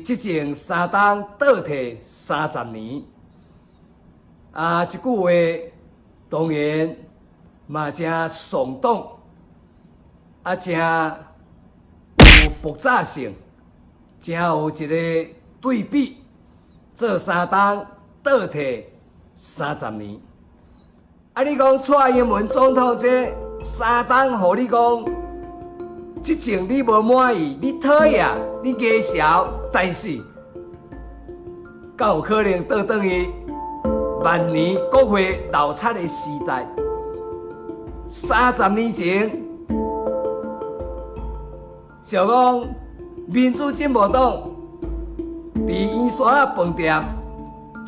執政3冬倒退30年。啊，這句話當然嘛誠聳動，啊，誠有爆炸性，誠有一個對比，做三冬倒退三十年。啊，你講蔡英文總統這三冬，予你講執政你無滿意，你討厭，你假笑，但是敢有可能倒轉去萬年國會流賊的時代？30年前，想講民主進步黨佇圓山仔飯店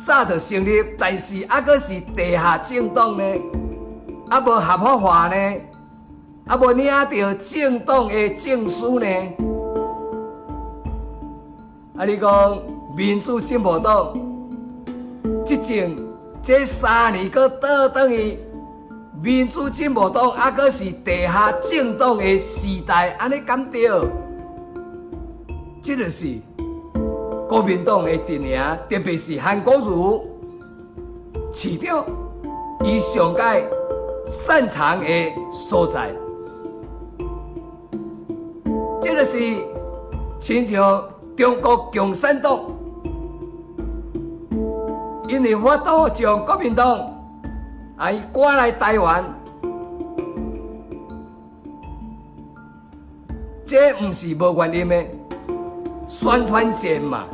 早就成立，但是猶閣是地下政黨呢，猶無合法化呢，猶無領著政黨的證書呢。啊，你講民主進步黨執政這3年，閣倒轉去民主進步黨猶閣是地下政黨的時代，按呢敢對？這就是國民黨的陣營，特別是韓國瑜市長，伊上蓋擅長的所在。這就是親像中國共產黨，𪜶會法度將國民黨啊伊趕來台灣，這毋是無原因的宣傳戰嘛。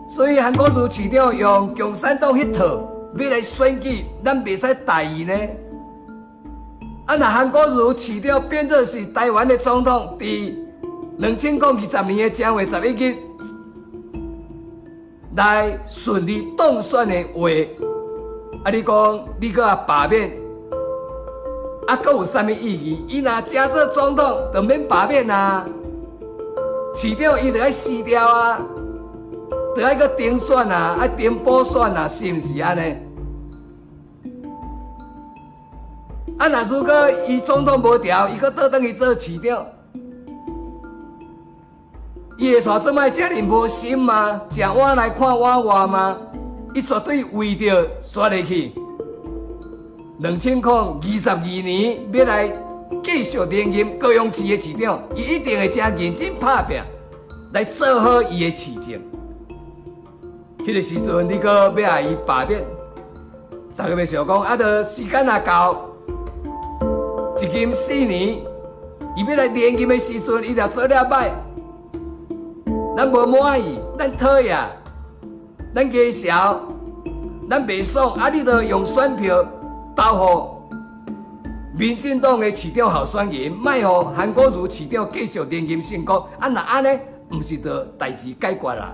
所以韓國瑜市長用共產黨彼套欲來選舉，咱袂使大意呢。啊，若韓國瑜市長變做是台灣的總統，佇2020年的正月十一日來順利當選的話，啊，你講你閣欲罷免，啊，閣有啥物意義？伊若成做總統，就免罷免啊。市長伊就愛辭掉啊，就愛閣重選啊，愛重補選啊，是毋是按呢？啊，若如果伊總統無調，伊閣倒轉去做市長，伊會煞這擺遮爾無心嗎？食碗內看碗外嗎？伊絕對為著煞落去，2022年欲來繼續連任高雄市的市長，伊一定會誠認真拍拚來做好伊的市政。彼個時陣，你閣欲愛伊罷免，大家欲想講，啊，著時間若到，一任4年，伊欲來連任的時陣，伊若做了歹，咱無滿意，咱討厭，咱假笑，咱袂爽，啊！你著用選票投予民進黨的市長候選人，莫予韓國瑜市長繼續連任成功。啊，若按呢，毋是就代誌解決啦？